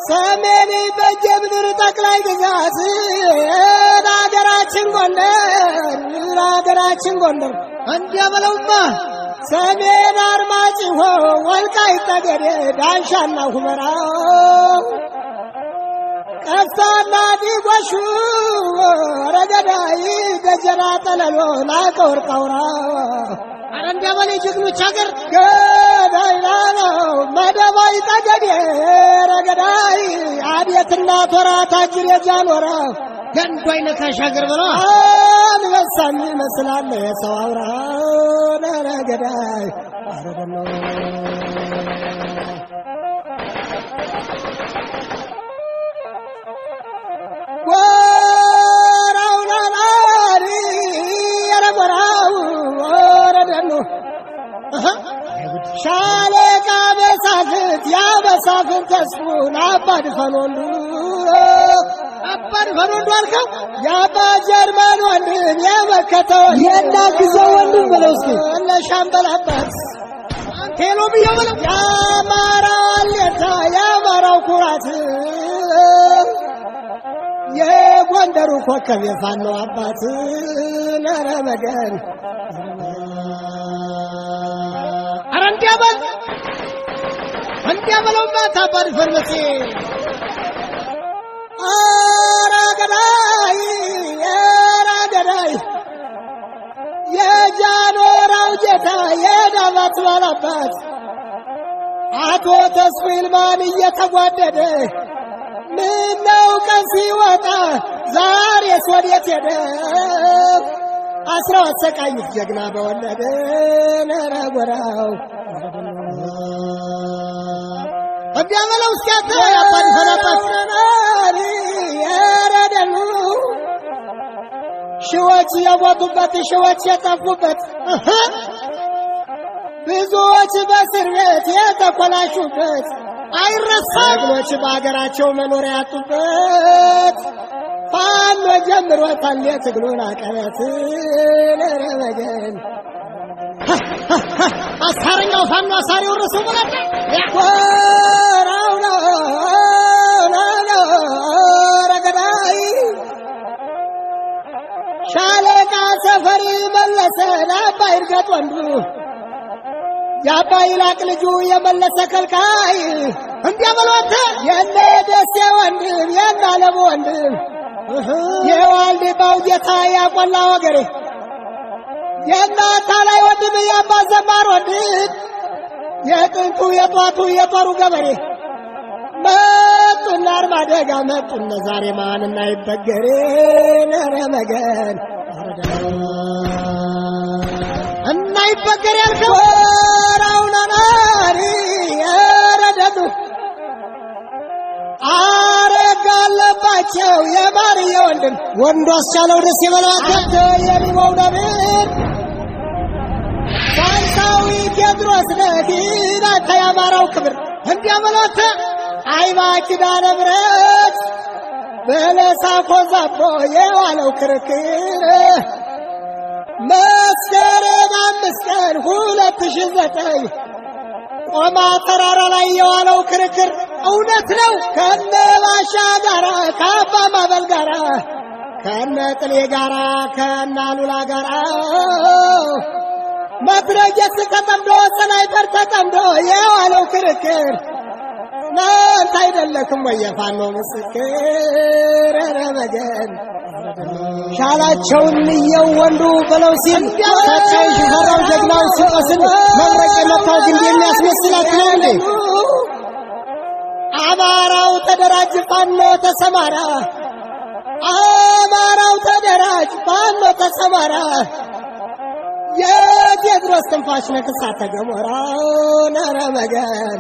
ሰሜን በጌምድር ጠቅላይ ግዛት ሀገራችን ጎንደር ሀገራችን ጎንደር እንዲያ በለውማ ሰሜን አርማጭሆ ወልቃይት ጠገዴ ዳንሻና ሁመራ ቀፍታና ዲጎሹ ረገዳይ ገጀራ ጠለሎ ላቀ ወርቅ አውራ ኧረ እንዲያ በል የጀግኖች ሀገር ገዳይ ላለው መደባይ ጠገዴ ረገዳይ አቤትና ቶራ ታጅር የጃኖራ ገንዶ አይነካሽ ሀገር በለዋ አንበሳም ይመስላል የሰው አውራ ረገዳይ አረደኖ ጎራው ላላሪ ኧረ ጎራው ወረደኖ ሻለቃ መሳፍንት ያ መሳፍንት ተስፉን አባ ድፈን ወንዱ አባ ድፈን ወንዱ አልከው የአባ ጀርመን ወንድም የመከተው የናግዘው ወንድም በለው እስኪ ለሻምበል አባት ቴሎ ብየው በለው የአማራው አለኝታ የአማራው ኩራት የጎንደሩ ኮከብ የፋኖ አባት ነረ መገን ኧረ እንዲያ በል እንዲያ በለውማ አባ ድፈን መቼ ኧረ ገዳይ ኧረ ገዳይ የጃኖራው ጌታ የዳባት ባላባት አቶ ተስፉ ይልማን እየተጓደደ ምነው ቀን ሲወጣ ዛሬስ ወዴት ሄደ? አስረው አሰቃዩት ጀግና በወለደ ነረ ጎራው እንዲያ በለው እስኪ አንተ የአባ ድፈን አባት ረደሉ ሺዎች የሞቱበት ሺዎች የጠፉበት ብዙዎች በእስር ቤት የተኮላሹበት አይረሳም ጀግኖች በሀገራቸው መኖሪያ ያጡበት ፋኖ ጀምሮታል የትግሉን አቀበት ነረ መገን አሳረኛው ፋኖ አሳሪው እርሱ በላቸው ጎራው ነው ረገዳይ ሻለቃ ሰፈሪ መለሰ አባይ እርገጥ ወንዱ የአባይ ላቅ ልጁ የመለሰ ከልካይ እንዲያ በለው አንተ የነ ደሴ ወንድም የነ አለሙ ወንድም የዋልድባው ጌታ ያቆላ ወገሬ የነ አታላይ ወንድም የአባ ዘማር ወንድም የጥንቱ የጧቱ የጦሩ ገበሬ መጡና አርማደጋ መጡነ ዛሬ ማን እናይበገሬ ነረ መገን እናይበገር ያልከው ወራው ናናሪ ረደዱ አረጋለባቸው የማርየ ወንድም ወንዱ አስቻለው ደስ የበለው አንተ አንተ የሚሞው ነብር ሳንሳዊ ቴዎድሮስ ነህ አንተ የአማራው ክብር እንዲያ በለው አንተ አይባ ኪዳነ ምሕረት በለሳ ኮዛቦ የዋለው ክርክር መስከረም 5 ቀን 2009 ቆማ ተራራ ላይ የዋለው ክርክር እውነት ነው። ከነ ባሻ ጋራ ከአባ ማበል ጋራ ከነ ጥሌ ጋራ ከነ አሉላ ጋራ መትረየስ ተጠምዶ ስናይፐር ተጠምዶ የዋለው ክርክር እናንተ አይደለክም ወይ የፋኖ ምስክር? ኧረ መገን ሻላቸውን እየው ወንዱ በለው ሲል ታቻይ ሽፈራው ጀግናው ሲቆስል መብረቅ የመታው ግንድ የሚያስመስላት ነው እንዴ? አማራው ተደራጅ ፋኖ ተሰማራ፣ አማራው ተደራጅ ፋኖ ተሰማራ። የቴዎድሮስ ትንፋሽ ነህ እሳተ ገሞራ ኧረ መገን።